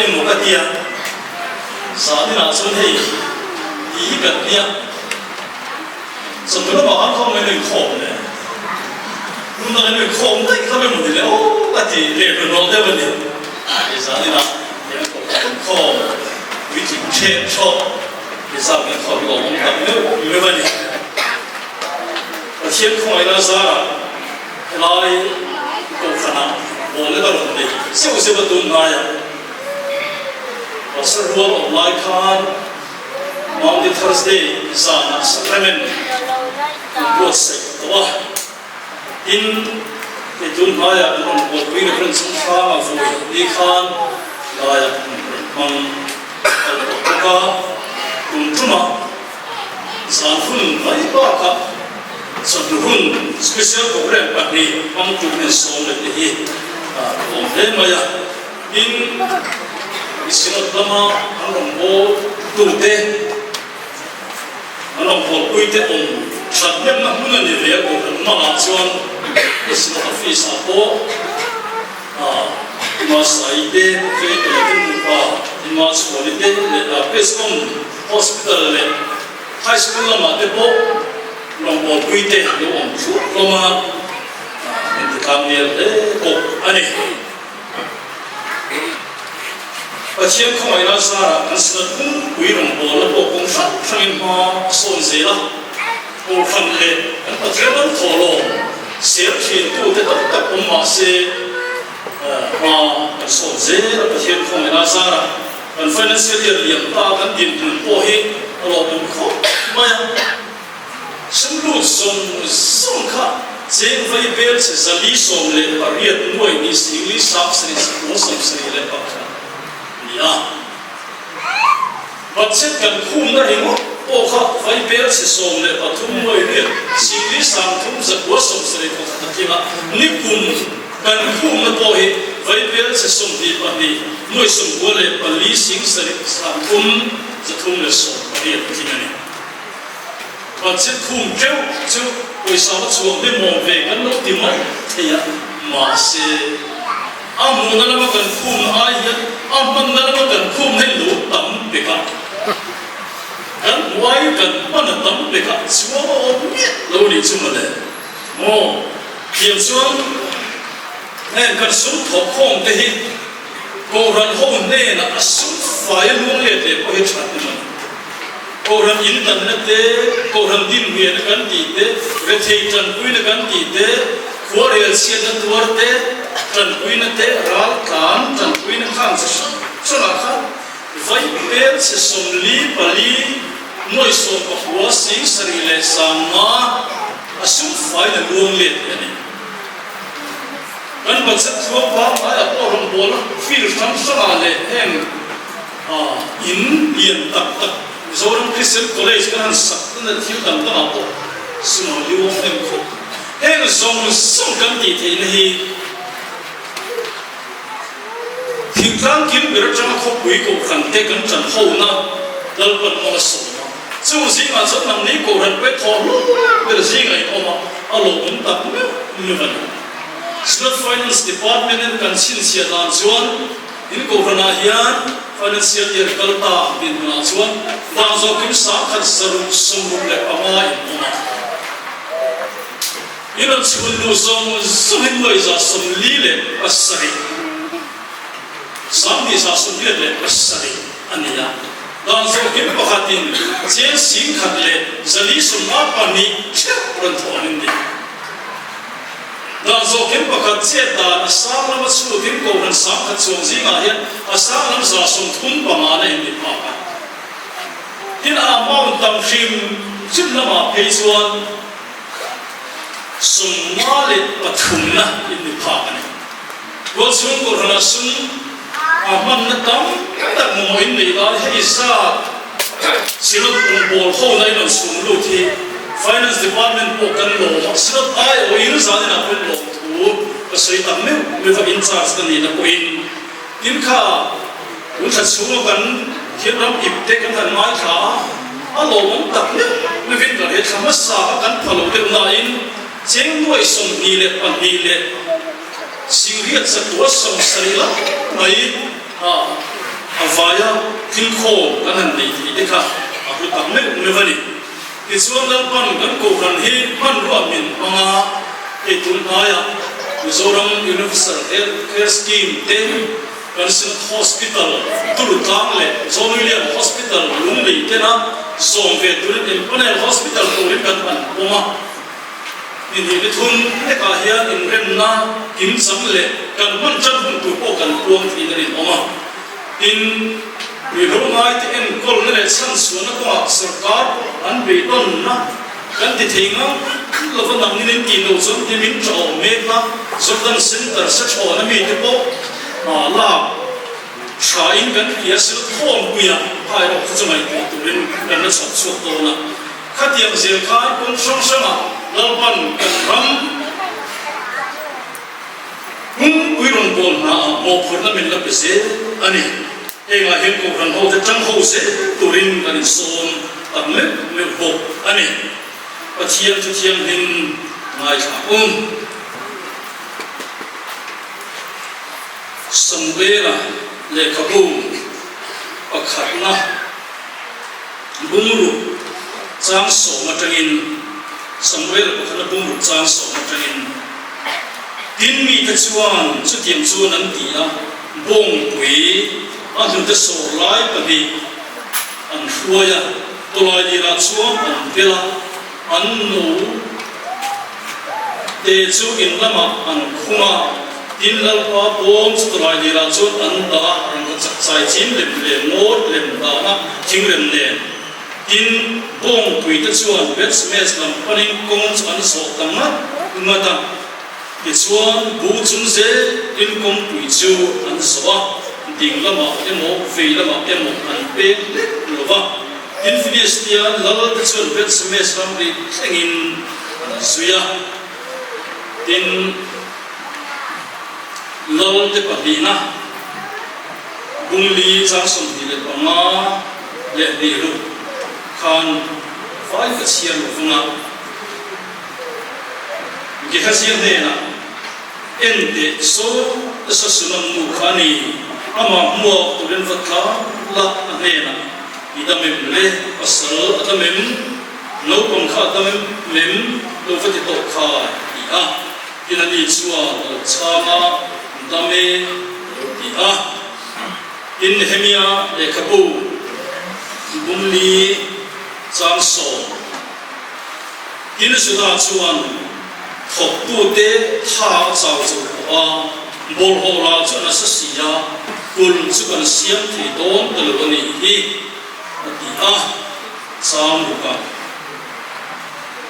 Emaw ka tia, zaninah chuan hei ti hi kan nia, chawhnu lamah khan khawm mai inkhawm le, hmun dang in inkhawm daih kha emaw ni le aw ka ti leh hnuhnawh deuh a ni. Hei zaninah hian kohhran inkhawm puitling ṭheh ṭhawh i zak inkhawm hi awm tak meuh meuh a ni. Pathian khawngaihna zarah helai kohhranah bawlna ka rawn nei zeuh zeuh a tun hnaiah Pastor rual awm lai khan Maundy Thursday zanah Sacrament min buatsaih tawh a, tin hei tun hnaiah kan rawn buatpui Reverend Chunghranga vawi ni khan laiah min rawn hmang kal tawh bawk a, tum tumah Zan hun mai bakah chawhnu hun special program pahnih hmang tur in sawm leh te hi a awm hle mai a. Tin, Synod lama an rawngbâwl tute, an rawngbâwlpui te awm that hnemna hmun a ni ve a, Kohhran hmaah chuan Synod office ah pawh Ima Sai te, Pu Fei te nupa Ima Chhuani te leh Prescom Hospital leh High School lamah te pawh rawngbawlpui te lo awm thluah hlawm a, min ti tlang nel hle bawk a ni. Pathian khawngaihna zarah kan Synod pumpui rawngbawlna pawh kawng hrang hrangin hma a sawn zel a, Kohhran leh kan Pathian ram thawhlawm sel thintute tam tak awm mah se hma kan sawn zel a, Pathian khawngaihna zarah. Kan financial year liam ta kan dinhmun pawh hi a lawmawm khawp mai a, sum lut zawng zawng kha cheng vai bel che 418 nuai ni singli sang sarih sakung 71 a ni a. Budget kan khumna ringawt pawh kha vai bel che 13 nuai riat singli sang thum zakua 71 a tling a, nikum Kan khumna pawh hi vaibel che 22 nuai 94 sing sarih 3 318 tling a ni. Budget khum teuh chu pawisa va chhuak ni mawm ve kan lo ti mai thei a, mahse a hmuhna lama kan khumna ai hian a hmanna lama kan khumna hi lo tam pek a, kan hmuh ai kan hman a tam pek a, chuang a awm miah lo nih chu mawle. Maw? Tiang chuan heng kan sum thawk khawm te hi Kohhran ho hnenah a sum fai a luang let leh pawh hi that ni mai. Kohhran in danna te, Kohhran dinhmiahna kan tih te, rethei tanpuina kan tih te, khuarel chhiatna tuar te, tanpuina te, ral tlan tanpuina khang chi hrang hrangah khan vai pel che 44 nuai sawmpakua sing sarih leh 500 A sum fain a luang let leh a ni. Kan budget chhuak pangngai ah pawh rawngbawlna field hrang hrangah leh heng in lian tak tak Mizoram Christian College kan han sak te na thil dang dangah pawh sum a luang hnem khawp. Heng zawng zawng kan tih theihna hi thingtlang kil ber atanga khawpui kohhran te kan tan hona Lalpan mawla sawm a. Chung zingah chuan nangni Kohhran pawh thaw hlawm ber zingah in awm a, a lawmawm tak meuh meuh a ni. Synod Finance Department in kan chhinchhiah dan chuan in Kohhranah hian Financial Year kal ta ang dinhmunah chuan dan zawhkim 165 in awm a. In rawn chhun luh zawng zawngin nuai 47, 28 a ni a. Dan zawhkim pakhatin cheng 1452 theuh rawn thawh an ni. Dan zawhkim pakhat chet dan a sang lama chhutin Kohhran 10,000 chuang zingah hian a sang lam 35 na in ni phak a. Tin, a amount tam hrim hrim lamah phei chuan 53 na in ni phak a ni. Tualchhung Kohhranah sum a hmanna tam tak mamawh in nei lai hei zat Synod rawngbâwl hona in rawn chhung lut hi Finance Department pawh kan lawm a, Synod aiawhin zaninah pawhin lawmthu ka sawi tak meuh meuh a, in charge ka nihna pawhin tin kha tun thla chhunga kan thianram ip te kan han ngaithla a, a lawmawm tak meuh meuhin kan he thla hmasa kha kan pha lo deuh nain cheng nuai 22 leh Singriat zakua 70 lai mai a. A vaia thilkhawm kan han neih theih te kha a hlu tak meuh meuh a ni. Tichuan Lalpan kan kohhran hi hmanrua min hmang a, hei tun hnaiah Mizoram Universal Health Care Scheme te, kan Synod Hospital Tulutlang leh John William Hospital Lunglei tena zawm ve turin Empanel Hospital turin kan han pawm a. Inhnih ni thum hlekah hian inremna kimchang leh kan hman tan hun tur pawh kan puang theiin a rinawm a. Tin, ruihhlo ngaite enkawlna leh chhanchhuahna kawngah sorkar pawh an beidawnna kan ti thei ngang lova nangin in tih loh chuan ti min tha awm mek a, Jordan Centre Sethawna mite pawh lak tha in kan hria sil khawmpuia kha erawh kha chu ngaihtuah turin kan la chhawp chhuak dawn a. Khatiang zel khan kawng hrang hrangah Lalpan kan ram pumpuii rawngbâwl hnaah mawhphurhna min la pe zel a ni. Hengah hian Kohhran hote tang ho zel turin kan insawm tak meuh meuh bawk a ni. Pathian chu thianghlim ngaithla um. Samuela lehkhabu pakhatna. Bungruk chang sawm atangin, Samuel pakhata bungruk chang sawm atangin, Tin mite chuan chutiang chuan an ti a, bawngpui a hnute sawr lai pahnih an hruai a, tawlai lirah chuan an bel a, an no te chu in lamah an khung a, tin Lalpa bawm chu tawlai lirah chuan an dah a, rangka chak chai chin lem leh ngawt lem dahna thingrem nen. Tin, bawngpui te chuan Beth-semes lam panin kawng chu an zawh ta ngat ngat a, tichuan bu chung zelin kawngpui chu an zawh a, ding lamah emaw vei lamah emaw an peng hlek lo va. Tin, Filistia lal te chuan Beth-semes ramri thlengin an zui a. Tin, lal te pahnihna Bungli chang 25 leh hnih ruk khan vai ka chhiar lo vang a. Gehazia hnenah, En teh, saw te sa Sunam nu kha a ni, amah hmuak turin va tlang la a hnenah, I dam em le, pasal a dam em, naupang kha a dam em lo va ti tawh kha, ti a. Tin a ni chuan a lo chhang a, Dam e, a lo ti a. Tin Nehemia lehkhabu Bumli chang sawm. Tin Juda chuan thawktute tha a chau zo tawh a, bawlhhlawh lah chu a nasa si a, kulh chu kan siam thei dawn ta lo a nih hi, a ti a, chang ruk a.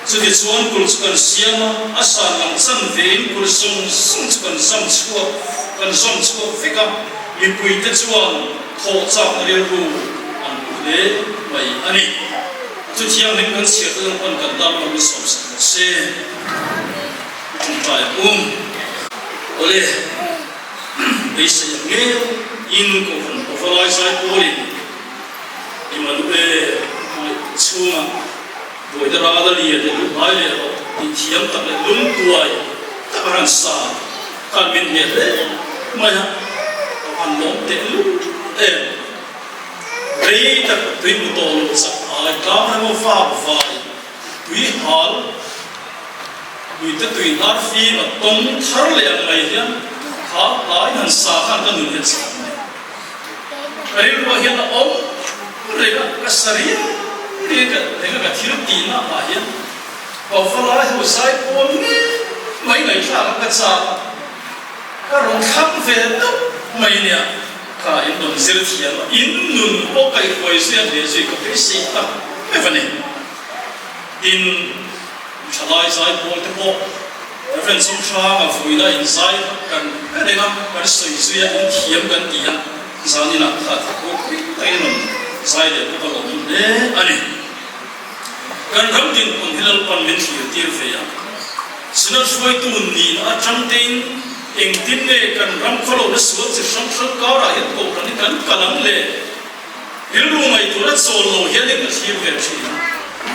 Chutichuan kulh chu kan siam a, a san lam chan vein kulh zawng zawng chu kan zam chhuak kan zawm chhuak vek a, mipuite chuan thawh chakna rilru an pu hle mai a ni. Chu thianghlim kan chhiar te zawng pawn kan tan lo in sawmsak rawh se. I tawngtai ang um. Awle, beisei ang ngei in Kohhran Pavalai Zaipawlin Immanuel hmangaih chhunga buaina ral a lian leh luhai leh rawh tih thiam tak leh lungtuai tak a rawn sa khan min hneh hle mai a, ka van lawm teh lul em. Rei tak tui hmu tawh lo chak ai tlang remaw vak vai tui hal tui te tui hnar fim a tawng thar leh ang mai hian kha tlai han sa khan ka nun hian chak mai. Ka rilruah hian a awm reng a, ka sa riau riau ka reng a, ka thil tihna ah hian Pavalai ho zai pawl ngei mai ngaihthlak a ka chak a, ka rawn thlang ve deuh mai nia, kha in rawn zir thiam a, in nun pawh kaihhuai zui a hneh zui ka beisei tak meuh a ni. Tin, thalai zai pawl te pawh Rev. Chawnghranga vuina inzai kan hre reng a, kan sawi zui a, in thiam kan ti a, zan inah kha ropui takin rawn zai leh bawk a lawm hle a ni. Kan ram dinhmun hi Lalpan min thlir tir ve a, Synod hruaitu nihna atang tein engtin nge kan ram khawlohna sual chi hrang hrang karah hian kohhran hi kan kal ang le? Rilru ngaihtuahna chawl lo hianin ka thlir ve thin a.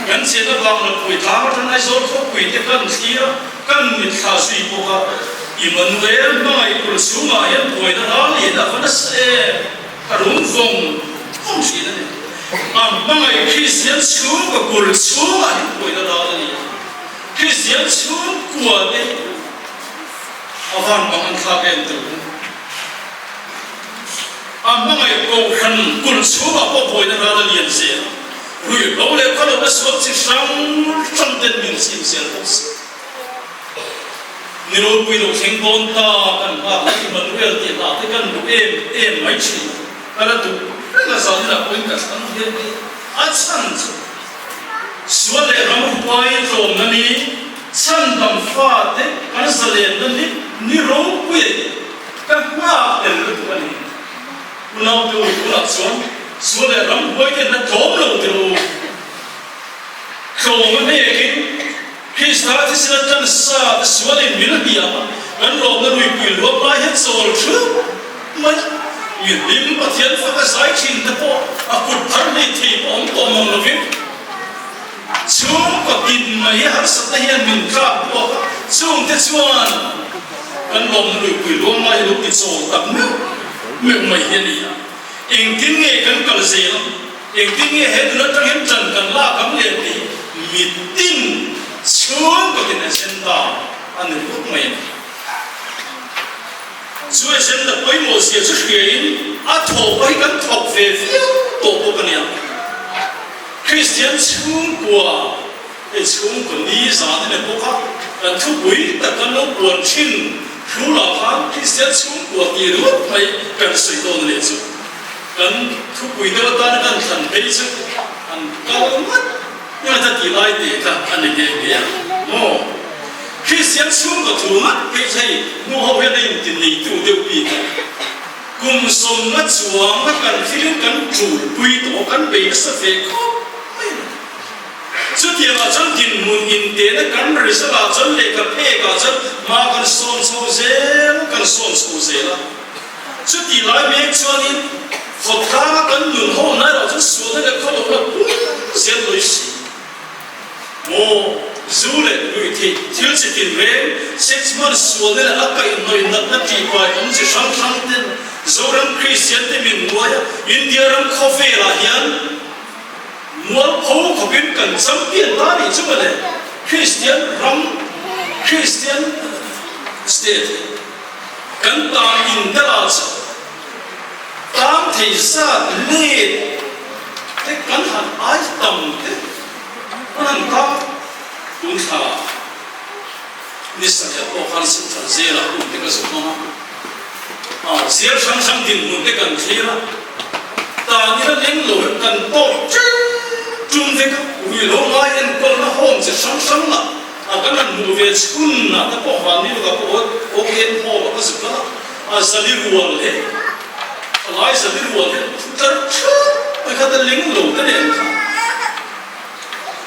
Kan chenna vangla pui tlang atang Aizawl khawpui te kan thlir a, kan mitthla zui bawk a. Immanuel hmangaih kulh chhungah hian buaina ral lian a va nasa em! Ka rum vawng vawng thin a ni. A hmangaih Kristian chhungkaw kulh chhungah hi buaina ral a ni a. Kristian chhungkua te a van bang an thlak em tur u. A hmangaih kohhran kulh chhungah pawh buaina ral a lian zel a. Ruihhlo leh khawlohna sual chi hrang hrang ten min chim zel bawk si. Ni ropui lo thleng dawn ta kan nghak a, Immanuel tih hla te kan duh em em mai thin. Ka la duh reng a, zaninah pawhin ka thlang hian hi a chhan chu sual leh ram huai tlawmna ni, chhandam fate kan zalenna ni, ni ropui a ni. Ka nghak tel lutuk a ni. Unau te u, tunah chuan sual leh ram huai ten la tlawm lo teh u. Tlawm a hnekin Krista thisen a tan sa te sualin min hliam a, kan lawmna ruipui luam lai hian chawl theuh mai a. Mi hlim Pathian faka zai thin te pawh a kut phar hlei thei pawh awm tawh mang lovin chhungkaw tin mai hi harsatna hian min tlak buak a, chungte chuan kan lawmna ruipui luam lai hi lo ti chawl tak meuh meuh mai hi a ni a. Engtin nge kan kal zel ang? Engtin nge he nun atang hian ṭan kan lak ang le tih mitin chhungkatin agenda a ni ringawt mai a ni. Chu agenda pawimawh zia chu hriain a thawk pawh hi kan thawk ve viau tawh bawk a nia. Kristian chhungkua hei chhungkaw ni zan a ni bawk a, kan thupui tak kan lo puan thin hlulah khan Kristian chhungkua tih ringawt mai kan sawi dawn a nih chu. Kan thupui deuh atana kan thlan phei chu an kal ngat ngat a tih lai te kha a ni nghe nghe a maw? Kristian chhungkaw thu ngat phei chu hei hnu ho hian a inti neitu deuh bik a, kum sawmna chuang a kan thilin kan tulpui tawh kan bei nasa ve khawp mai a ni. Chutiangah chuan dinhmun intehna kan result ah chuan lehkha phek ah chuan hma kan sawn chho zel kan sawn chho zel a. Chutih lai mek chuanin khawtlanga kan nun ho na erawh chu sualna leh khawlohna pum zel lawi si. Maw, zu leh ruihtheih thil chi tinreng, sex hman sualna leh a kaihhnawih natna tihpai awm chi hrang hrang ten Zoram Kristian te min nuai a, India ram khawvelah hian mualpho khawpin kan champion ta nih chu mawle, Kristian ram, Kristian state hi. Kan tan in te lah chu tan thei zat let te kan han ai tam te kan han tang tun thla ni sarih pawh khan Central Jail ah hun te ka zuk hmang a, ah jail hrang hrang dinhmun te kan thlir a, tan ila leng lo hian kan tawk ṭeng ṭum vek a, ruihhlo ngai enkawlna home chi hrang hrang lah A kan han hmuh ve chhun ah te pawh van ni lawk ah pawh awk en hawm ah ka zuk kal a, a zali rual he thalai zali rual he thu tlar thup mai kha ta leng lo te nen kha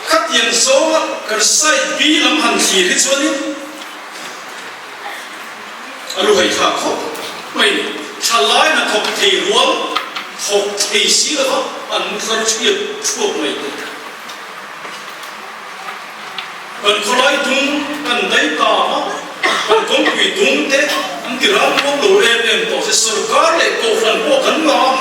khatiang zawng a kan side B lam han thlir hi chuanin a lu haih thlak khawp mai ni. Thalai hnathawk thei rual thawk thei si lova an tlar thiat thuak mai te. Kan khawlai dung kan dai ta a, kan kawngpui dung te an ti ral muang lo em em tawh se sorkar leh kohhran pawh kan ngah a,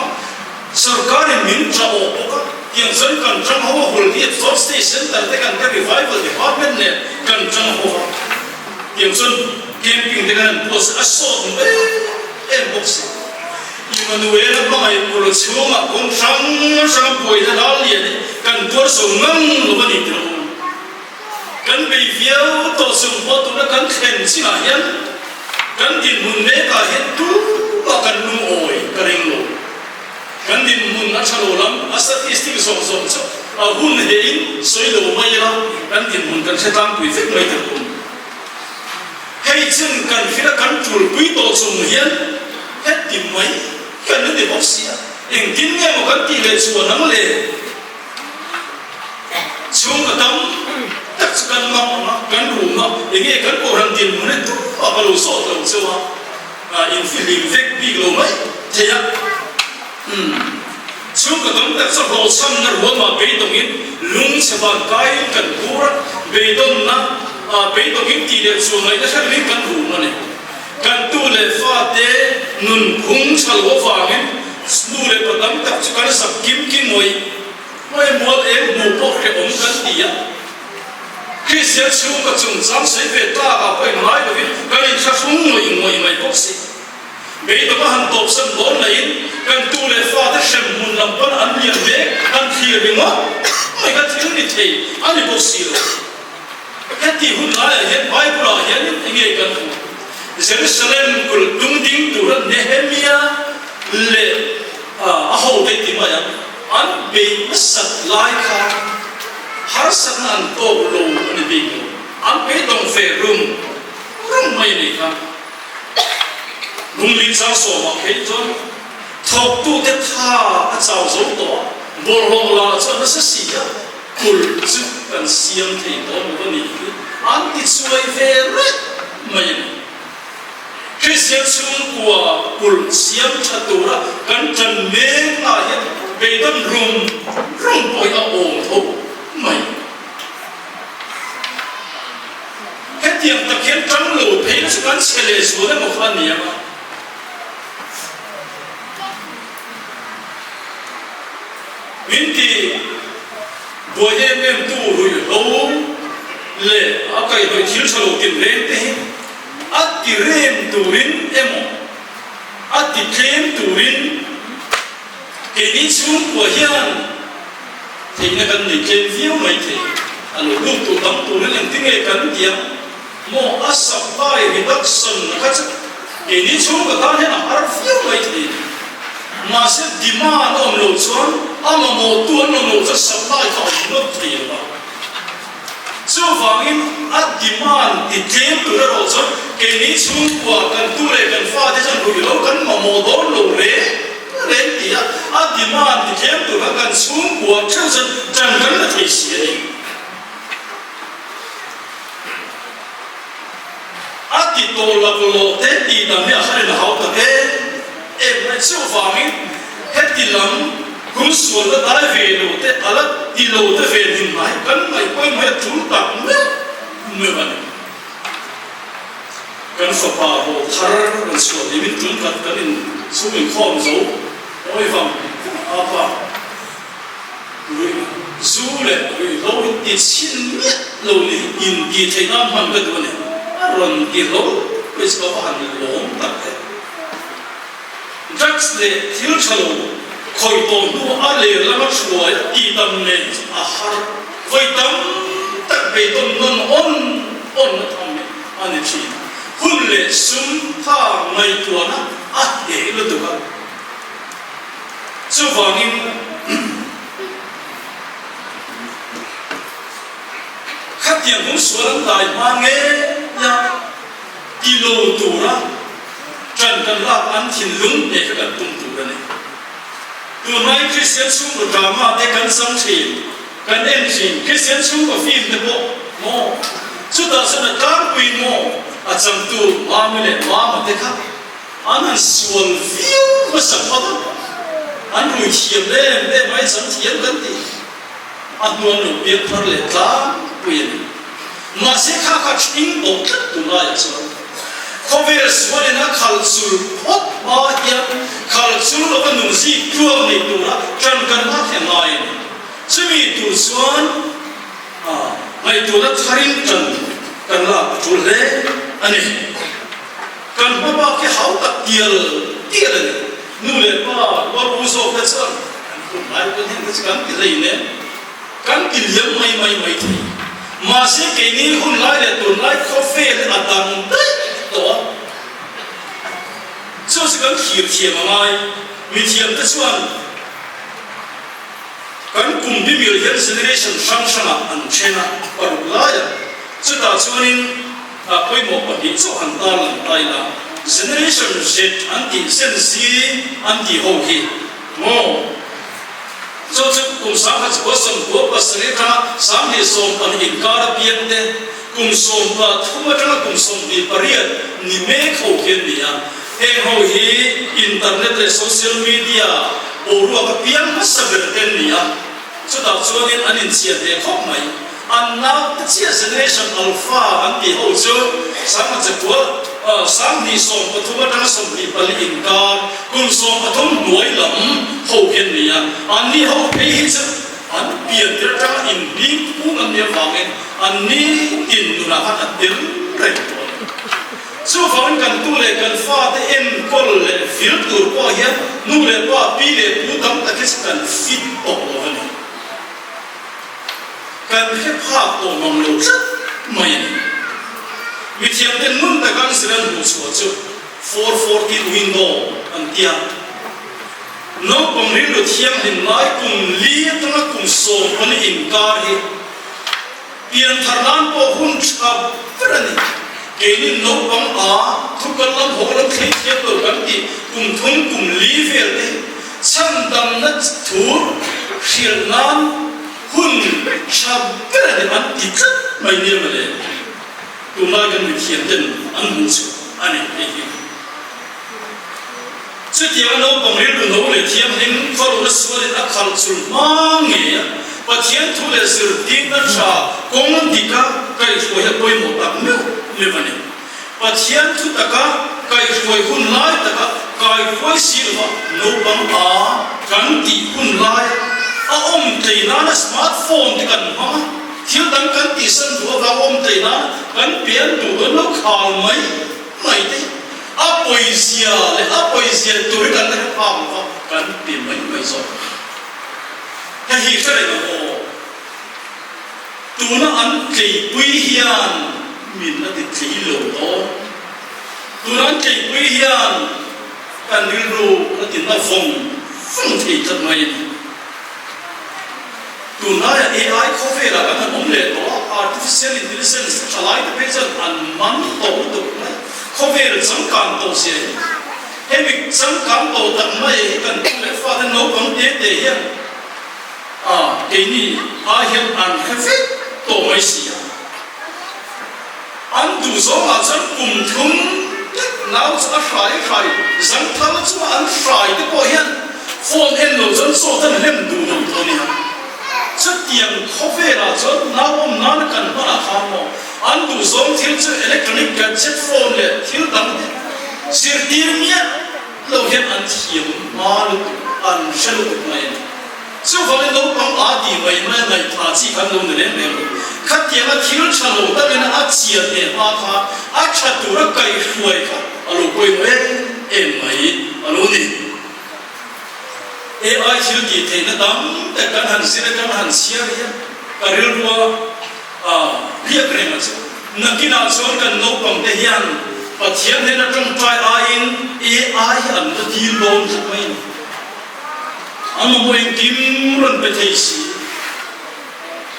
sorkarin min tha awh bawk a, tiang chuan kan tang ho a hul hi Absorb State Center te kan te Revival Department nen kan tang ho a, tiang chuan camping te kan han buat a sawt mu em em bawk si. Immanuela hmangaih kulh chhungah kawng hrang hranga buaina ral lian hi kan tuar zo ngang lo a ni tilo. Kan bei viau tawh chung pawh tuna kan thlen chinah hian kan dinhmun mekah hian tumah kan lungawi ka ring lo. Kan dinhmun a tha lo lam a statistic zawng zawng chu a hun hehin sawi lo mai ila kan dinhmun kan hre tlangpui vek mai tilo. Hei chun kan hrilh a kan tulpui tawh chung hian heti mai kan la ni bawk si a, engtin nge maw kan tih leh chuan ang le? Chhungkaw tam tak chu kan mang ang a, kan rum a, enge kan kohhran dinhmun hi tumah ka lo zawt lo cheu a, infihlim vek bik lo mai thei a. Umm. Chhungkaw tam tak chu hlawhchhamna ruamah beidawngin lungchhe van kaiin kan bur a, beidawnna ah beidawngin tih leh chuan ngaihna hre lovin kan rum a ni. Kan tu leh fate nunphung tha lo avangin Nu leh pa tam tak chu kan zak kim kim ngawih ngawih mual eng hmuh pawh hrehawm kan ti a. Kristian chhungkaw chungchang sawi ve tlakah pawh inngai lovin kan inthlahrung ngawih ngawih mai bawk si. Beidawng a han tawpsan dawn laiin kan tu leh fate hremhmun lam pawn an lian mek han thlir ringawt mai kha thil ni thei a ni bawk si lo. Heti hun laiah hian Bible-ah hianin enge kan hmuh? Jerusalem kulh tung ding tura Nehemia leh a hote ti mai ang, an bei nasat lai kha harsatna an tawk lo a ni bik lo. An beidawng ve rum rum mai a nih kha. Lungli chang sawmah phei chuan thawktute tha a chau zo tawh a, bawlhhlawh lah chu a nasa si a, kulh chu kan siam thei dawn lo a nih hi an ti chuai ve reng mai a ni. Kristian chhungkua kulh siam tha tura kan tan mek lah hian beidawn rum rum pawh hi a awm tho mai. Hetiang tak hian tang lo phei na chu kan chhe leh zual emaw kha a ni ang a. Min ti buai em em tu ruihhlo leh a kaihhnawih thil tha lo tinreng te hi a ti rem turin emaw a ti tlem turin Keini chhungkua hian theihna kan nei tlem viau mai thei. A lo lut tur dang turin engtin nge kan ti ang maw? A supply reduction kha chu keini chhungkua tan hian a har viau mai thei. Mahse demand a awm loh chuan a mamawhtu an awm loh chuan supply kha a awm ngawt thei lo va. Chuvangin a demand ti tlem tur erawh chuan keini chhungkua kan tu leh kan fate chuan ruihlo kan mamawh dawn lo reng reng ti a, a demand ti tlem tur kha kan chhungkua theuh chuan tan kan la thei si a ni. A ti tawh laklawh te tih dan hi a hran in a hau tak em em mai. Chuvangin heti lam kum sualna dai ve lo te a la ti lo te ve hnim hna hi kan ngaih pawimawh hi a tul tak meuh meuh a ni. Kan fapa rawh thar rawn chhuah hnimin tum khat kan in chhung inkhawm zo awi vang vang a pa. Ruih zu leh ruihhlo hi ti chhin miah lo ni in tih theih nan hman ka duh a ni. A rawn ti hlo pawh chu ka va han lawm tak e. Drugs leh thil tha lo khawih tawh hnu a ler lama thuai a tih tam nen chu a har vawi tam tak beidawn nawn awn awn na tham hi a ni thin. Hun leh sum tha ngaihtuahna a hneh lutuk a. Chuvangin, khatiang hung sual an dai hma ngeia ti lo tura ṭan kan lak an thinlung hneh kha kan tum tur a ni. Tunlai Kristian chhungkaw drama te kan chang ṭhin, kan en ṭhin, Kristian chhungkaw film te pawh maw? Chutah chuan a tlangpui maw? A changtu Mami leh Mama te kha An han sual viau hmasa phawt a, an rui thiam em em mai chang thiam kan ti. A hnuan lo piang thar leh tlangpui a ni. Mahse kha kha thing tawh tlat tunlaiah chuan khawvel sualin a khal chul phawt hma hian khal chul lova nung zik tluak nei tura ṭan kan lak hi a ngai a ni. Chumi tur chuan ngaihtuahna tharin ṭan kan lak a ṭul hle a ni. Kan hma bak hi hau tak tial tial a ni. Nu leh pa rual u zawk te chuan kan hun lai pawn heng te chu kan ti hlei nen kan ti liam mai mai mai thei. Mahse keini hun lai leh tunlai khawvel hi a dang daih tawh a. Chu chu kan thlir thiam a ngai. Mithiam te chuan kan kum bi mil hian generation hrang hrangah an then a, paruk laiah. Chutah chuanin. A pawimawh pahnih chauh han tarlang ta ila, Generation Z an tih Gen Z an tih ho hi maw? Chu chu kum 1000 sawmkua pasarih atanga 2020 inkar a piang te, kum 13 atanga kum 28 ni mek ho hi an ni a. Heng ho hi internet leh social media boruak a piang hmasa ber te an ni a, chutah chuanin an inchiah hle khawp mai. An naute chiah Generation Alpha an tih ho chu Sangha Chakua. 20 13 atanga 24 inkar kum 13 hnuai lam ho hi an ni a, anni ho phei hi chu an pian tir atanga inhming phung an nih avangin anni tin nunah khan a tel reng tawh a ni. Chuvangin kan tu leh kan fate enkawl leh vil tur pawh hian nu leh pa, pi leh pu tam tak hi chu kan fit tawh lo a ni. Kan hre phak tawh mang lo tlat mai a ni. Mithiamte ngun taka an zir an hmuh chhuah chu 414 window an ti a. Naupang rilru thianghlim lai kum li atanga kum 14 inkar hi Pianthar nan pawh hun tha ber a ni. Keini naupang a thu kal lam haw lam thlei thiam lo kan tih kum thum kum li vel te hi chhandamna thu hrilh nan hun tha ber a ni an ti tlat mai nia mawle. Tunlai kan mithiam ten an hmuh chu a ni hei hi. Chutiang naupang rilru no leh thianghlim khuaruhna sualin a khalh chul hma ngei a, Pathian thu leh zirtirna tha kawng dika kaihhruai hi a pawimawh tak meuh meuh a ni. Pathian thu taka kaihhruai hun lai taka kaihruai si lova naupang a kan tih hun laia a awm tlei nana smart phone te kan hmang a, thil dang kan tihsan duh avanga awm tlei nana kan pian duh dawn lo khal mai mai te hi A pawizia leh a pawizia tur hi kan la hre phak lo va, kan ti mai mai zawk. Hei hi hre reng ang aw. Tuna an tleipui hian min a ti tlei lo dawn. Tuna an tleipui hian kan rilru a ti na vawng vawng thei tlat mai a ni. Tunlaiah AI khawvelah kan han awm leh tawh a, Artificial Intelligence thalai te phei chuan an man tawh lutuk mai. Khawvel changkang tawh zia hi hemi changkang tawh tak mai hi kan tu leh fate naupang te te hian a keini ai hian an hre vek tawh mai si a. An duh zawngah chuan kum thum lek nau chu a hrai hrai, zangthal chunga an hrai te pawh hian phone en lo chuan chaw te an hlem duh lo tawh a nia. Chutiang khawvelah chuan nau awm nana kan hmanah khan maw an duh zawng thil chu electronic gadget phone leh thil dang te zirtir miah lo hian an thiam hma lutuk, an hre lutuk mai a ni. Chuvangin naupang a ti mai mai a ngaihthah chi khan lo ni reng reng lo. Khatianga thil tha lo takin a chian hneh hma kha a tha tura kaihhruai kha a lo pawimawh em em mai a lo ni. AI thil tih theihna tam tak kan han zir a, kan han chhiar hian ka rilrua a biak reng a chu. Nakinah chuan kan naupang te hian Pathian hnena tawngtai aiin AI hi an la dil dawn tlat mai a ni. A mamawh engkim rawn pe thei si.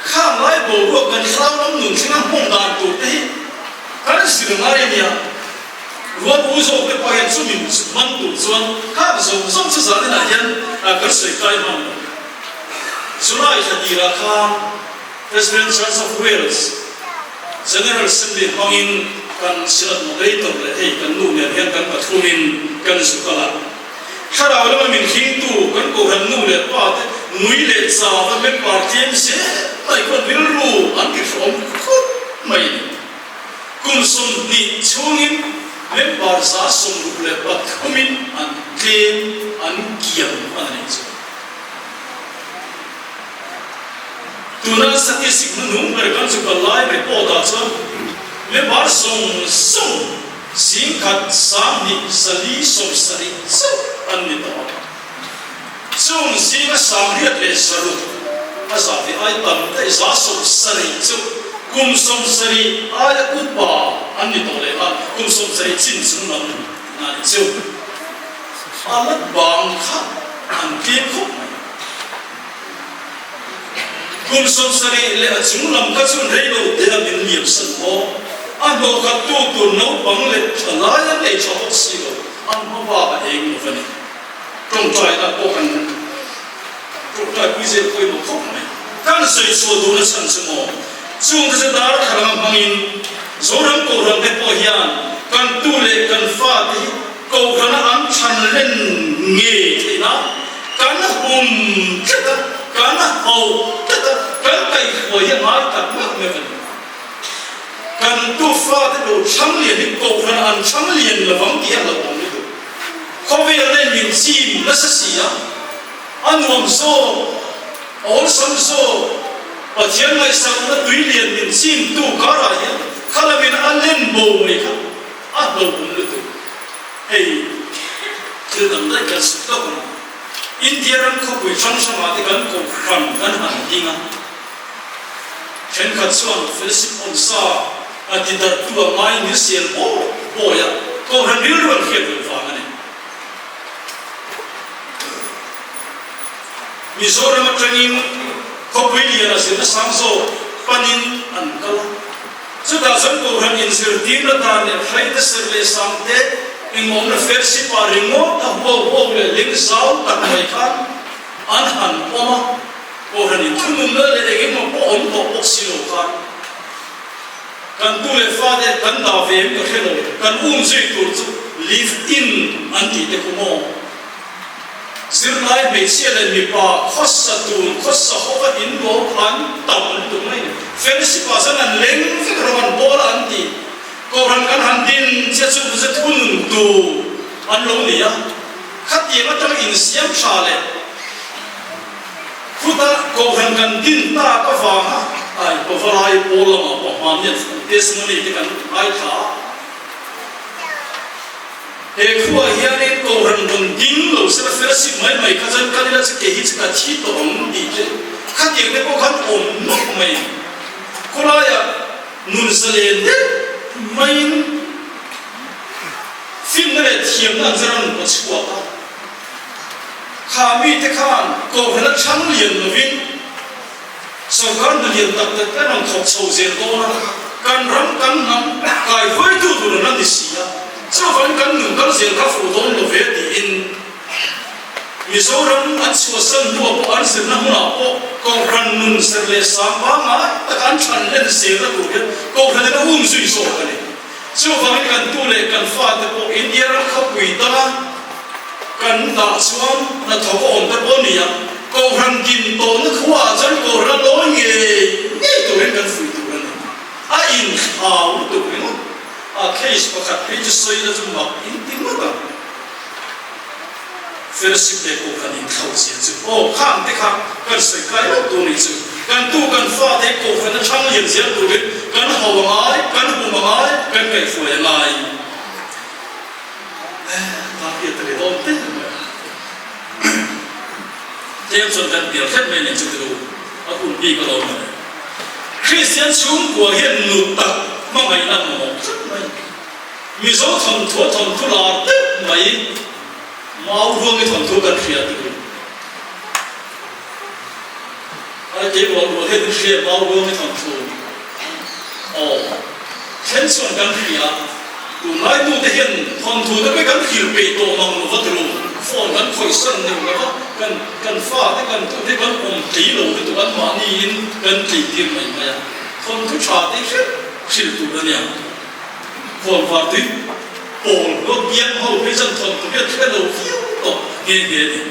Khang lai boruak kan hlau lam nun thlenga hmawng dan tur te hi kan zir ngai a nia. Rual u zawk te pawh hian chumi man tur chuan khang zawng zawng chu zaninah hian kan sawi kai hman lo. July thla tirah khan President Church of Wales General Assembly hmangin kan Synod Moderator leh hei kan nu nen hian kan pathumin kan zu kal a. Thlarau lama min hringtu kan kohhran nu leh pa te ngui leh chau a member tlem zel mai khawn rilru an ti hrawm khawp mai a ni. Kum 20 chhungin member 63 in an tlem an kiam hman a nih chu. Tuna statistic hnuhnung ber kan chu kal lai report ah chuan member zawng zawng 10 10 4 70 chauh an ni tawh a. Chung zinga 806 a zah ve ai tam daih 70 chu kum 70 aia upa an ni tawh leh a, kum 70 chin chung lam a ni chu. A la bang kha an tlem khawp mai. Kum 70 leh a chung lam kha chuan rei lo te a min liam san maw? A hnawh khat tu tur naupang leh thalai an nei tha bawk si lo, an hma bak a eng lo va ni. Tawngtaina pawh kan tawngtai pui zel pawimawh khawp mai. Kan sawi chhuah duhna chhan chu maw? Chungte chu darthlalang hmangin Zoram Kohhran te pawh hian kan tu leh kan fate hi Kohhrana an chhan len ngei theih nan kan hum tlat a, kan hauh tlat a, kan kaihhruai hi a ngai tak meuh meuh a ni. Kan tu fate lo chhang lian hi kohhran an chhang lian lovang tih a hlauhawm lutuk. Khawvel nen min chim nasa si a, a nuam zawk, a awlsam zawk, Pathian ngaihsakna tui lian min chim tu karah hian khalamin a len bo mai kha a hlauhawm lutuk. Hei thil dang daih kan suk tawk ang. India ram khawpui hrang hrangah te kan kohhran kan han ding a. Thenkhat chuan fellowship awmsa a ti darhtu a ngai min sel bawi bawi a, kohhran rilru an hriat loh vang a ni. Mizoram atangin khawpui lian a zirna sang zawk panin an kal a, chutah chuan kohhran inzirtirna dan leh hraite serh leh sangte engmawmna fellowship ah ringawt a huau huau leh ling zau tak mai khan an han awm a. Kohhran in thununna leh eng emaw pawh awm tawh bawk si lo khan kan tu leh fate kan dah ve em ka hre lo, kan um zui tur chu live in an tih te khu maw? Zirlai hmeichhia leh mipa khawsa tun khawsa hova in luau kha an tam lutuk mai ni. Fellowship ah chuan an leng vek rawh an bawl a an ti. Kohhran kan han din chiah chu vze thunun tu an lo ni a, khatiang atanga insiam tha leh Khutah Kohhran kan din tak avanga ai Pavalai pawl lamah pawh hmanni an testimony te kan ngaithla a. He khuaah hianin Kohhran rawn ding lo sela fellowship mai mai kha chuan kal ila chu kei hi chu ka thi tawh ang tih te khatiang te pawh khan awm nawk mai. Khawlaiah nun zalen deuh maiin finna leh thiamna an zar an rawn chhuak a. Kha mite khan Kohhran a chhang lian lovin sorkar hna lian tak tak te an rawn thawk chho zel dawn a, kan ram kan hnam kaihruaitu tur an la ni si a, chuvangin kan nun kal zel kha fuh dawn lo ve tiin Mizoram an chhuahsan hnuah pawh an zirna hmunah pawh Kohhran nun serh leh sang pangngai taka an chhan len zelna tur hian Kohhranin a um zui zawk a ni. Chuvangin kan tu leh kan fate pawh India ram khawpui danga kan dah chuan hnathawk a awm te pawh a ni a, Kohhran din tawhna khuaah chuan Kohhran a lawi ngei ngei turin kan fuih tur a ni. A inthlau lutuk ringawt a, case pakhat phei chu sawina chu mak in ti ngawt ang. Fellowship leh Kohhran inthlauh zia chu aw khang te kha kan sawi kai lo tur nih chu. Kan tu kan fate hi Kohhran a thlang lian zel turin kan hau a ngai, kan hum a ngai, kan kaihhruai a ngai. Ta hriat ta leh dawn te mai a. Tlem chuan kan pial hret mai nen chu tiru a hun bik alawm mawle. Kristian chhungkua hian nu tak hmangaihna an mamawh tlat mai. Mizo thawnthu a thawnthu lar deuh mai Mau ruangi thawnthu kan hria tur. Ai keimah rual hian in hria Mau ruangi thawnthu. Aw then chuan kan hria. Tunlai tute hian thawnthu te pawh kan hrilh peih tawh mang lo va tilo. Phone kan khawih san deuh lo va, kan kan fate kan tute kan awm tlei lo lutuk an mahniin kan tlei tir mai mai a. Thawnthu tha te hrilh hrilh tur a nia. Khualvar tui pawl hlawt piang ho phei chuan thawnthu hi a thlen lo viau tawh nghe nghe a ni.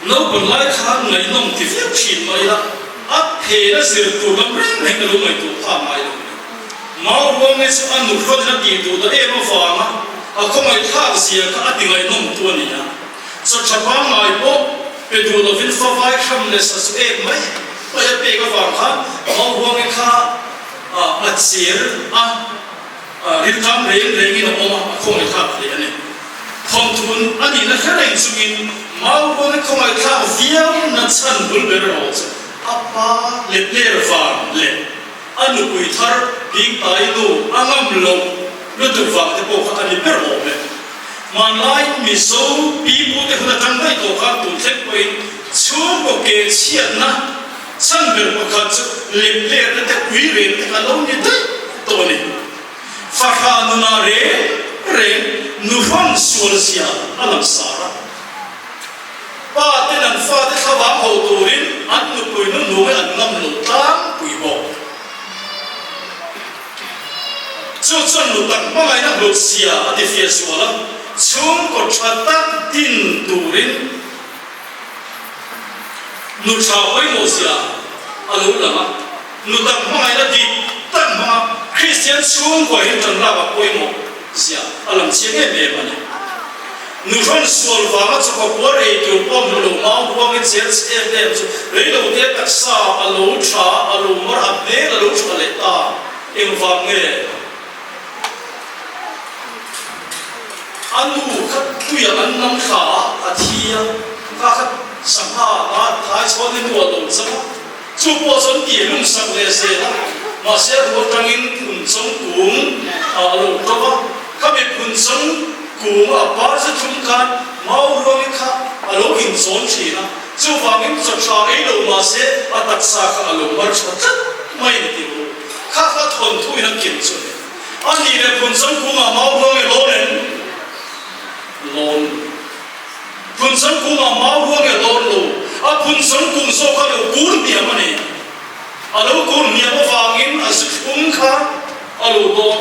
Naupang lai khan ngaihnawm ti viau thin mah ila a phena zir tur lam reng reng ka lo ngaihtuah phak ngai lo. Mau ruange chu a nuhrawn in a tih duh ta em avanga a khawngaihthlak zia kha a ti ngaihnawm tu a ni a. Chaw tha pangngai pawh pe duh lovin favai hram leh sazu ek mai mai a pek avang khan Mauruange kha a cher a, riltam reng rengin a awm a, a khawngaihthlak hle a ni. Thawmthun a nihna hre reng chungin Mauruange khawngaihthlak viau na chhan bul ber erawh chu a pa leh hler vang leh A nupui thar Bingtai nu a ngam loh lutuk vang te pawh kha a ni ber awm e. Hmanlai Mizo pipute hun atang daih tawh khan tun thleng pawhin chhungkaw ke chhiatna chhan ber pakhat chu leplerna te ui reng te kha lo ni daih tawh a ni. Fahrah nunah reng reng nuhrawn sual zia a langsar a. Pa ten an fate thlavang ho turin an nupui nu hnuai an ngam lo tlangpui bawk. Chu chuan nu tak hmangaihna hlut sia a ti fiah zual a, chhungkaw tha tak din turin nu tha pawimawh zia a lo lang a. Nu tak hmangaihna dik tak hmanga Kristian chhungkua hi tan lak a pawimawh zia a lang chiang em em a ni. Nu hrawn sual vanga chawka puar ei tur pawh hmu lo mau huangin zel che em em chu reilote taksa a lo tha a lo mar a hmel a lo tha leh ta engvang nge? A nu kha tuiah an nam thla a, a thi a, kha kha sangha a thai chhuan i nu a lo chang a, chu pawh chuan tih hlum sak leh zel a, mahse a rual tangin phunchawng kung a lo to a, khami phunchawng kung a par chu thlum khan mau ruangin kha a lo inchawn thin a, chuvangin chaw tha ei lo mahse a taksa kha a lo mar tha tlat mai a ni tih u. Kha kha thawnthu in a ken chu a ni. A nih leh Phunchang kungah mau ruang e lawn em? Lawn lo. Phunchang kungah mau ruang e lawn lo. A phunchang kung zawk kha lo kur hniam a ni. A lo kur hniam avangin a zu thlum kha a lo dawn.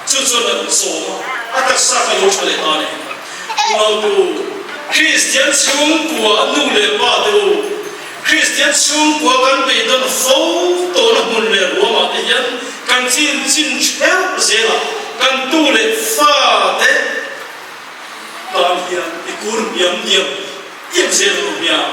Chu chuan a sawm a, a taksa kha lo tha leh ta a ni. Unautu, Kristian chhungkua nu leh pa te u, Kristian chhungkua kan beidawn fo tawhna hmun leh ruamah te hian kan chin chin theuh zelah kan tu leh fa te tan hian i kur hniam diam diam zel ang u hmiang.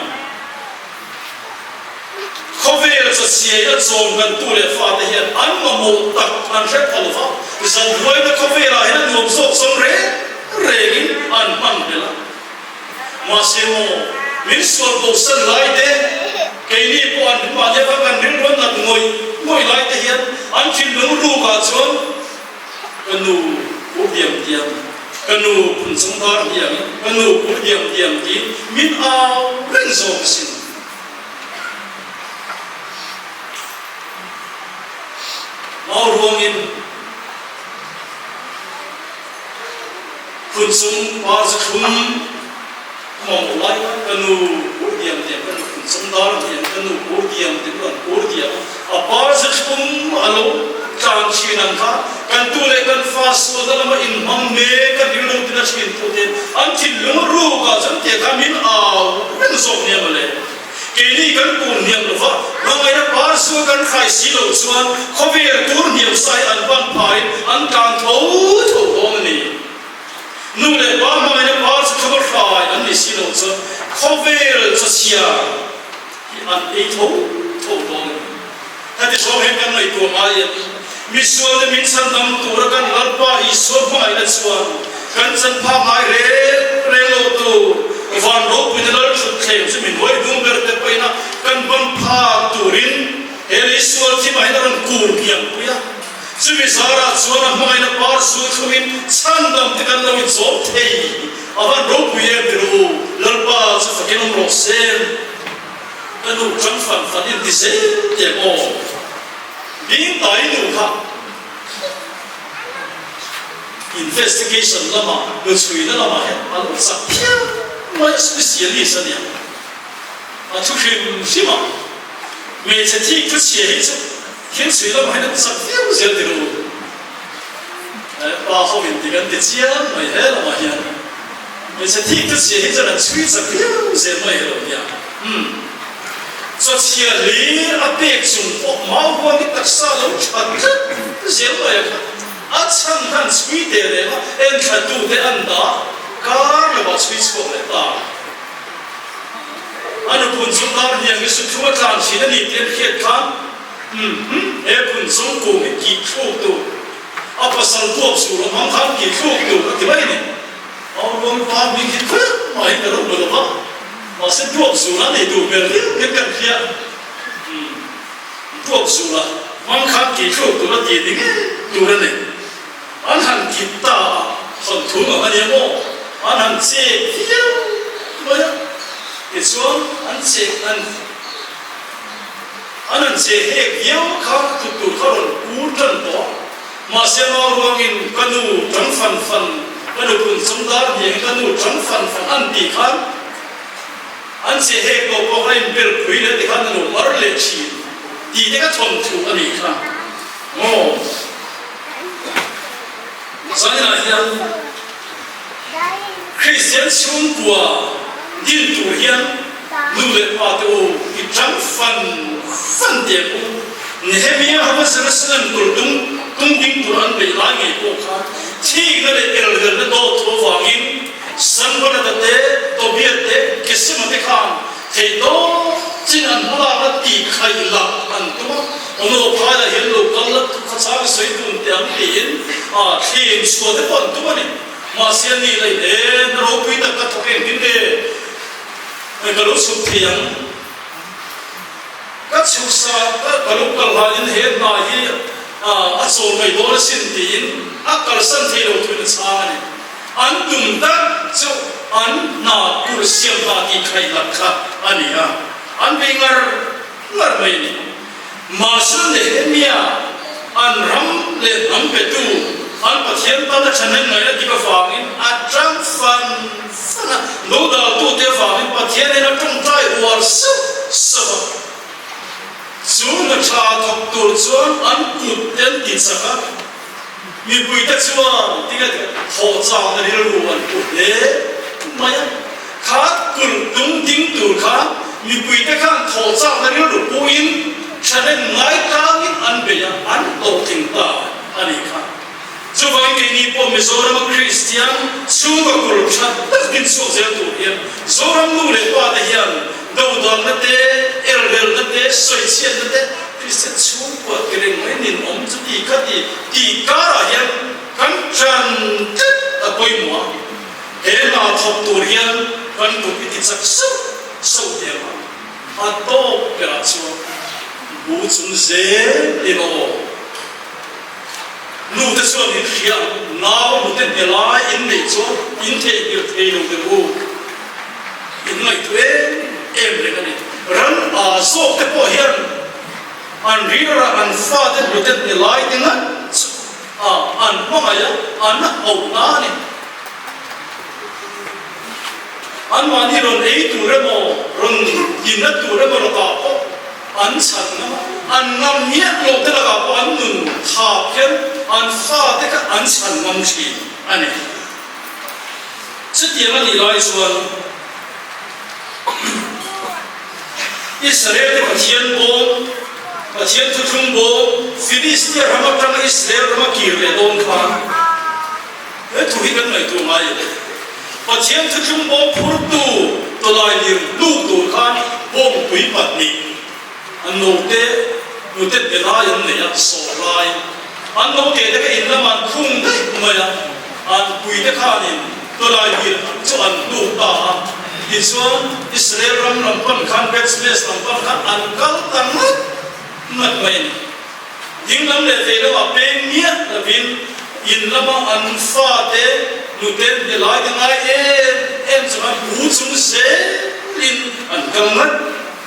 Khawvel chawchhiaina chawm kan tu leh fa te hian an mamawh tak an hre pha lo va, zanhnuaina khawvelah hian a nuam zawk zawng reng rengin an hman hmel a. Mahse maw, min sual bosan lai te, keini pawh an hmah deuh a kan rilruan nat ngawih ngawih lai te hian an thinlung rukah chuan ka nu kur diam diam, ka nu phun chawng dar hniangin ka nu kur diam diam tiin min au reng zawk asin. Mau ruangin. Phun chung par zu thlum a mamawh lai lai ka nu kur diam diam ka nu phun chung dar diam ka nu kur diam ti pawh an kur diam a, a par zu thlum a lo tlan thin ang kha kan tu leh kan fa sualna lama inhmang mek a rilru tina thin tu te an thinlung ruk ah chuan tiang khan min au reng zawk nia mawle. Keini kan kur hniam lova hmangaihna par zu kan khai si loh chuan khawvel tur hniam sai an pan phaiin an tlan tho tho dawn a ni. Nu leh pa hmangaihna par chu thama hrai an ni si loh chuan khawvel chawchhia hi an ei tho tho dawn a ni. Heti zawng hian kan ngaihtuah ngai em? Misualte min chhandam tura kan Lalpa Isua hmangaihna chuan kan chan phak ngai reng reng lo tu van ropuina lal thutthleng chu min huai dum ber te pawhin a kan ban phak turin he lei sual thimah hian a rawn kur hniam pui a. Chumi zarah chuan a hmangaihna par su thlungin chhandam te kan lo inchawm thei a van ropui em ti rawh u, Lalpa chu fakin awm rawh se. Ka nu tang fan fan in ti zel teh maw? Bing tai nu kha investigation lamah nu chhuina lamah hian a lo chak phian mai a, specialist a nia. A thu hrim hrim a, hmeichhe thik thu chhia hi chu thil chhui lamah hian an chak viau zel ti rawh u. Pa ho in ti kan ti chiang mai he lamah hian. Hmeichhe thik chu chhia hi chuan an chhui chak viau zel mai elo nia. Umm. Chaw chhia hlir a pek chung pawh mau huang hi taksa lo that tlat zel mai a kha. A chhan khan chhui teh reng a, enthla tu te an dah kar lovah chhui chhuak leh ta. A nuphun chung dar hniang hi suthlung a tlan thin a ni tih an hriat khan umm he phun chung kung hi kih thluk tur a pasal duap sur a hmang khan kih thluk tur a ti mai a ni. Auruang pa hming hi khuih mah hi ka lo hmu lo va, mahse duap zula nei duh hmel viau hian kan hria. Umm, duap zula hmang khan tih thluk tur a ti ni ngei tur a ni. An han kit ta a, thawnthu ang a nia maw? An han chek viau mai a, tichuan an chek an an han che hek viau kha tut tur kha rawn kur tan tawh a. Mahse mau ruangin ka nu tang fan fan, ka nu phun chung dar hniangin ka nu tang fan fan an tih khan an che hek lo pawh khan a inbel phui leh ti khan a lo mar leh thin tih te ka thawnthu a nih kha maw. Zaninah hian Kristian chhungkua din tur hian nu leh pa te u i tang fan fan teh ang u. Nehemia hova Jerusalem tur tung tung ding tur an beih lai ngei pawh khan thikna leh elrelna dawt thu avangin Sanbalata te, Tobia te, Gesema te khan theihtawp chin an hmalakna tih khaih lak an tum a, Ono phaiah hian lo kal la thu kha chang i sawi dun teh ang tiin thlim chhuah te pawh an tum a ni. Mahse a ni laih e, hna ropui tak ka thawk engtin nge ka lo chhuk thei ang? Ka chhuksa ka lo kal hlanin he hna hi a chawl mai dawn asin tiin a kalsan thei lo thuin a chhang a ni. An tum tak chu an hna tur siam hna tih khaih lak kha a ni a, an bei ngar ngar mai a ni. Mahse Nehemia an ram leh hnam petu an Pathian tan a thahnem ngaihna dik avangin a tang fan fan a, lo daltute avangin Pathian hian a tawngtai uar sauh sauh a. Chu hna tha thawk tur chuan an kut te an ti chak a, Mipuite chuan tinge thawh chakna rilru an pu hle mai a, kha kulh tung ding tur khan mipuite khan thawh chakna rilru puin thahnem ngai tlangin an bei a, an hlawhtling ta a nih kha. Chuvangin keini pawh Mizorama Kristian chhungkaw kulh tha tak din chhuak zel tur hian Zoram nu leh pa te hian dodalna te, elrelna te, sawichhiatna te, Kristian chhungkua ti reng mai nin awm chu ti kha ti tih karah hian kan ṭan tlat a pawimawh a, he hna thawk tur hian kan kut i ti chak sauh sauh teh ang a, a tawp berah chuan bu chung zel in aw. Nu te chuan in hria ang, nau nute hne lai in neih chuan in theihnghilh thei lo teh u. In ngaihtuah em em reng a ni. Ram aa zawk te pawh hian an rilrah an fate hnute hne lai te ngat chu a an hmangaih a, an hauhna a ni. Anmahni rawn ei tur emaw, rawn inna tur emaw lakah pawh an chhan ngam a, an ngam miah lo te lakah pawh an nun thap hian an fate kha an chhan ngam thin a ni. Chutiang a nih lai chuan Israel-te Pathian bawm, Pathian thuthlung bawm, Filistia ram atanga Israel rama kir leh dawn khan he thu hi kan ngaihtuah ngai a ni. Pathian thuthlung bawm phurtu tawlai lir hnuk tur khan bawngpui pahnih An note hnute be lai an nei a, sawh lai. An note te kha in lamah an khung daih mai a, an puite khanin tawlai lir chu an hnuk ta a. Tichuan, Israel ram lam pan khan, Beth-shemesh lam pan khan an kal ta ngat ngat mai a ni. Ding lam leh vei lamah peng miah lovin in lama an fate hnute be lai te ngai em em chuan bu chung zelin an kal ngat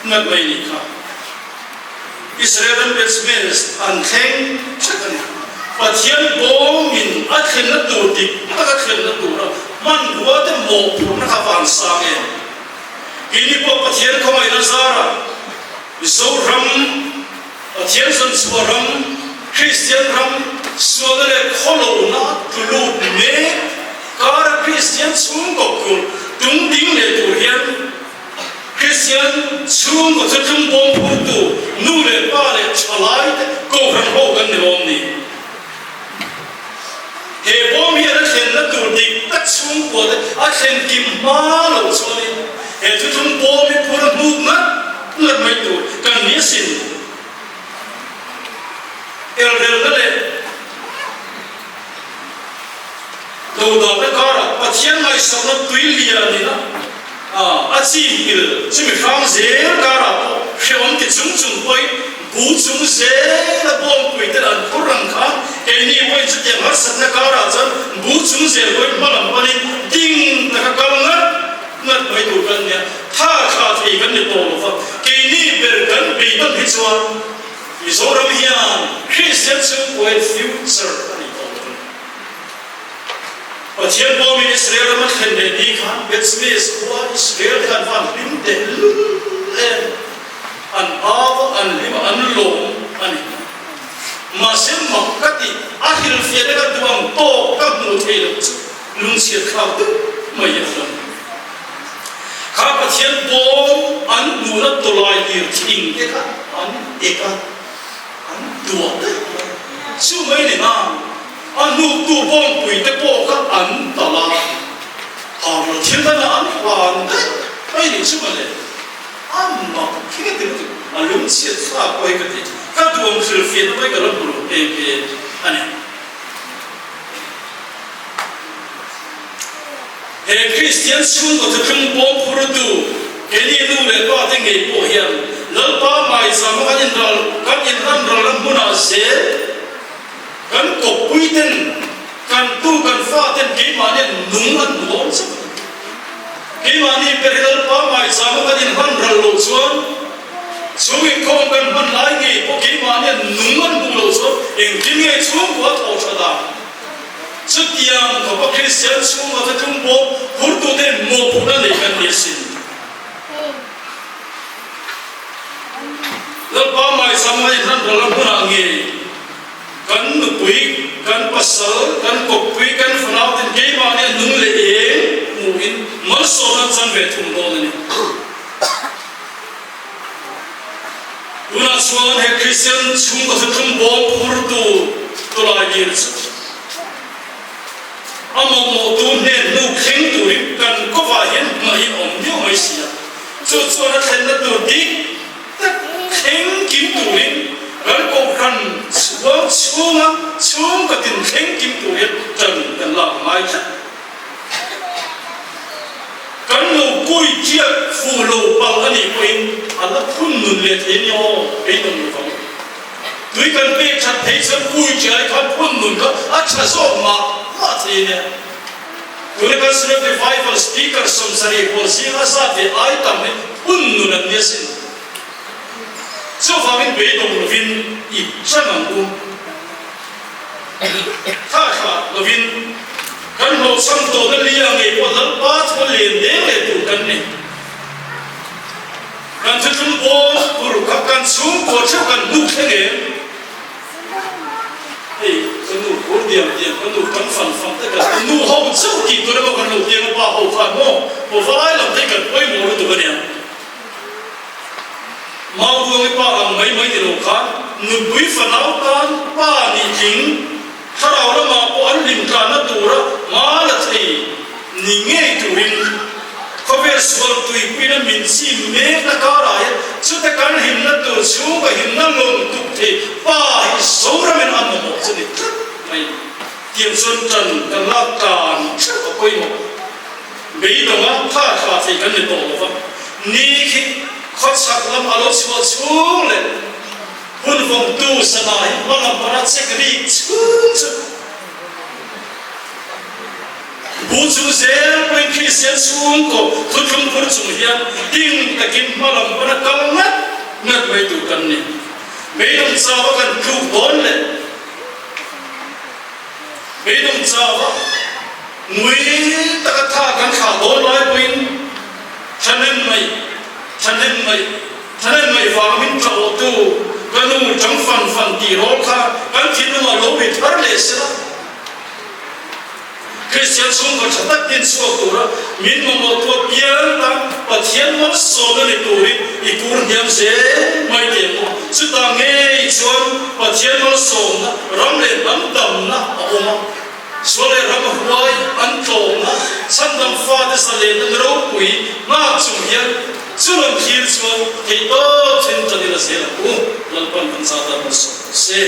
Ngat mai nih kha. Israel ram Bethshemesh an thleng thek a ni. Pathian bawmin a thlenna tur dik tak a thlenna tura hmanrua te mawhphurhna kha van sang em? Keini pawh Pathian khawngaihna zarah Mizoram, Pathian zawnchhuah ram, Kristian ram, sualna leh khawlohna tlu lut mek kara Kristian chhungkaw tur tung ding leh tur hian Kristian chhungkaw thuthlung bawm phurtu nu leh pa leh thalai te kohhran ho kan ni lawm ni. He bawm hian a thlenna tur dik tak chhungkua te a thlen kim hma loh chuanin he thuthlung bawm hi phur a hnuk ngat ngat mai tur kan ni asin. Elrelna leh Dodalna karah Pathian ngaihsakna tui lianin a a chim pil chumi hrang zel karah pawh hrehawm ti chung chung pawhin bu chung zela bawngpui ten an phur ang khan keini pawhin chutiang harsatna karah chuan bu chung zel pawhin hma lam panin ding taka kal ngat ngat mai tur kan nia. Tha thla thei kan ni tawh lo va, keini ber kan beidawn hi chuan Mizoram hian Kristian chhungkuain future a ni tawh lo a ni. Pathian bawmin Israel rama thlen leh ni khan Bethshemesh khua Israel te khan van hlim teh lul em, an au a, an hlim a, an lawm a ni. Mahse mak ka ti, a hrilhfiahna ka duh ang tawk ka hmuh theih loh chu lungchhiat thlak deuh mai a ni. Kha Pathian bawm an hmuhna tawlai lir thing te kha an ek a. An duah daih mai. Chu mai ni nan a hnuktu bawngpui te pawh kha an talh a, harla thil dangah an hlan daih mai ni chu mawle. A mak khi ka ti lutuk, a lungchhiat thlak pawh hi ka ti. Ka duam hrilhfiahna pawh hi ka lo hmu lo nghe nghe a ni. He Kristian chhungkaw thuthlung pawm phurtu keini nu leh pa te ngei pawh hian Lalpa hmaizama kan inral kan inramralna hmunah zel kan kawppui ten kan tu kan fa ten keimahnian nung an hmu awm chauh a ni. Keimahni ber hi Lalpa hmaizama kan inhmanral loh chuan chung inkhawm kan hman lai ngei pawh keimahnian nung an hmuh loh chuan engtin nge chhungkua thawh tha dan Chutiang khawpa Kristian chhunga thuthlung pawh phurtute mawhphurhna nei kan ni asin. Lalpa Maizama inhlan ral a hmunah nge kan nupui, kan pasal, kan kawppui, kan fanauten keimahni a nung leh eng hmuhin malsawmna an chan ve thung dawn a ni. Tunah chuan he Kristian chhungkaw thuthlung bawm phurtu tawlai lir chu a mawhmawhtu hnen hnu thleng turin kan kawvah hian hmahin a awm miau mai si a. Chu chuan a thlenna tur dik tak thleng kim turin kan kohhran chhuang chhunga chhungkaw tin thleng kim tur hian tan kan lak ngai tlat. Kan lo kui chiat fuh lo palh a nih pawhin a la phun nun leh thei a nia aw, beidawng lo vang. Tui kan pek that thei chuan kui chiai khan phun nun kha a tha zawk mah mah thei a nia. Tuna kan Synod Revival Speaker 70 pawl zinga zat ve ai tam hi phun nun an nia sin. Chuvangin beidawng lovin i chang ang u. Thla thla lovin kan hlawhchham tawhna lia ngei pawh Lalpa chu a len deng leh tur kan ni. Kan thuthlung bawm tur kha kan chhungkaw theuh kan hnuk thleng em? Hei ka nu phur diam diam, ka nu kan fan fan te kan nu ho chauh tih tur emaw kan lo tiang a pa ho khan maw maw valai lam te hi kan pawimawh lutuk a nia. Mauruangi pa ang mai mai ni lo khan nupui fanau tan pa nih tling thlarau lamah pawh an hlim tlanna tura hma la thei ni ngei turin khawvel sual tuipuina min chim mekna karah hian chuta kan himna tur chhunga himna lawng tuk thei pa hi Zoramin a mamawh chu ni tlat mai. Tiang chuan tan kan lak tan theuh a pawimawh. Beidawng a tha thla thei kan ni tawh lo va, ni khi khawchhak lam a lo chhuah chhung leh hun vawngtu sana hi hma lam pana chek rik chhung chu bu chung zel pawhin Kristian chhungkaw thuthlung phur chung hian ding takin hma lam pana kal ngat ngat mai tur kan ni. Beidawng chau a kan tluk dawn leh beidawng chau a Ngui taka tha kan thlah dawn lai pawhin thahnem ngaih, thahnem ngaih, thahnem ngaih vang min tlawhtu ka nu tang fan fan tih rawl kha kan thinlungah lo ri thar leh sela. Kristian chhungkaw tha tak din chhuak tura min mamawhtu apiang tan Pathian malsawmna ni turin i kur hniam zel mai teh maw? Chutah ngei chuan Pathian malsawmna ram leh hnam damna a awm a. Sual leh ram huai an tlawmna chhandam fate zalenna ni ropui nghak chung hian chu lam thlir chuan theihtawp then tan ila zel ang u. Lalpan kan zat a malsawm rawh se.